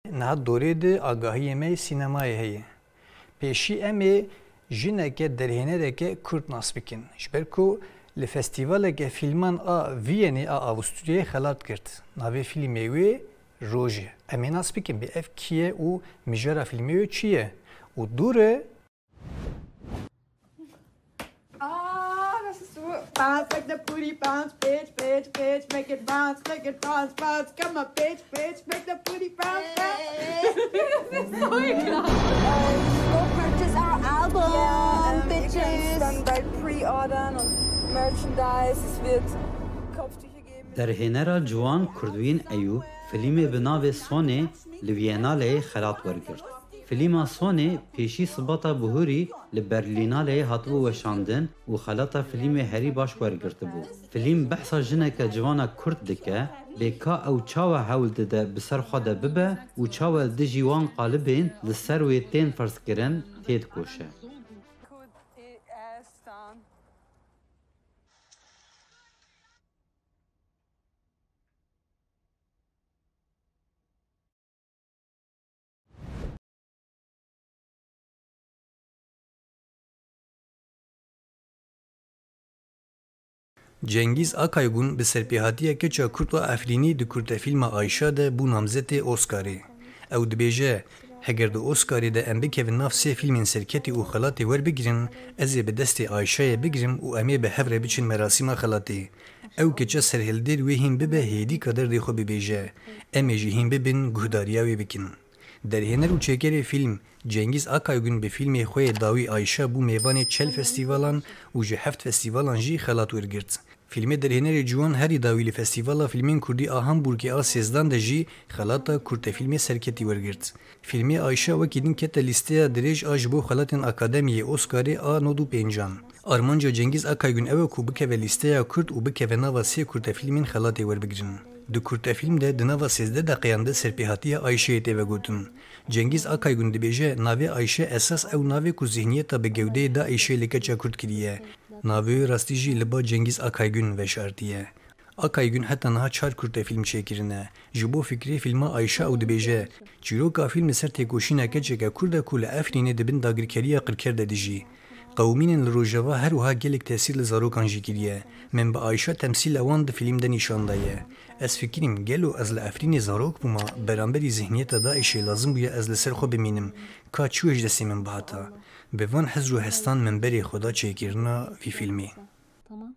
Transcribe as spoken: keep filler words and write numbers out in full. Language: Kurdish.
Niha dorê de agahiyê me yê sînemayê heye. Pêşî em ê jineke derhênereke kurd nas bikin. Ji ber ku li festîvaleke fîlman a Viyenê a Avusturyayê xelat girt. Navê fîlmê wê Roj e. Em ê nas bikin bê ev kî ye û mijara fîlmê wê çi ye? Û dûr e. Ah, das ist so. Bounce, make the booty bounce, bitch, bitch, bitch, make it bounce, make it bounce, bounce, come on, bitch, bitch, make the booty bounce, bounce. Go purchase our album, yeah, ähm, ihr könnt es bitches. Dann bald pre-ordern und Merchandise, es wird, Kopftücher geben. Derhênera ciwan Kurdwîn Eyûb filmê bi navê Sonê li Wîyenaleyê xelat wergirt. Filîma Sonê pêşî sibata bihurî li Berlînaleyê hatibû weşandin û xelata filmê herî baş wergirtibû. Film behsa jineke civana Kurd dike, bê ka ew çawa hewl dide bi ser xwe de bibe û çawa li dijî wan qalibên li ser wê tên ferzkirin têdikoşe. Cengîz Akaygun bi serpêhatiya keça Kurd a Efrînî di kurtefîlma Ayşa de bû namzetê Oscarê. Ew dibêje, heger di Oscarê de em bikevin nav sê fîlmên serketî û xelatê werbigirin, ez ê bi destê Ayşayê bigirim û em ê bi hev re biçin merasîma xelatê. Ew keça serhildêr wê hîn bibe hêdîka derdê xwe bibêje. Em ê jî hîn bibin guhdariya wê bikin. Derhêner û çêkerê fîlm Cengîz Akaygun bi fîlmê xwe yê dawî Ayşa bû mêvanê çel festîvalan û ji heft festîvalan jî xelat wergirt. Fîlmê derhênerê ciwan herî dawî li Festîvala Fîlmên Kurdî a Hamburgê a sêzdan de jî xelata kurtefîlmê serketî wergirt. Fîlmê Ayşa wekî din kete lîsteya dirêj a ji bo xelatên Akademiyê Oscarê a nod û pêncan. Armanca Cengîz Akaygun ew e ku bikeve lîsteya Kurd û bikeve nava sê kurtefîlmên xelatê werbigirin. Di kurtefîlm de di nava sêzdeh deqeyan de serpêhatiya Ayşeyê tê vegotin. Cengîz Akaygun dibêje, navê Ayşe esas ew navê ku zihniyeta bi gewdeyê DAIŞê li keça Kurd kiriye. Navê wê rastî jî li ba Cengîz Akaygun veşartiye. Akaygun heta niha çar kurtefîlm çêkirine. Ji bo fikrê fîlma Ayşe ew dibêje, çîroka fîlm li ser têkoşîna keçeke Kurd e ku li Efrînê di bin dagirkeriya qirker de dijî. Qewimînên li Rojava her wiha gelek tesîr li zarokan jî kiriye. Min bi Ayşe temsîla wan di fîlm de nîşan daye. Ez fikirîm, gelo ez li Efrînê zarok bûma, beramberî zihniyeta DAIŞê lazim bûye ez li ser xwe bimînim, ka çi wê ji destê min bihata. Bi van hizr û hestan min berê xwe da çêkirina vî fîlmê. Tamam.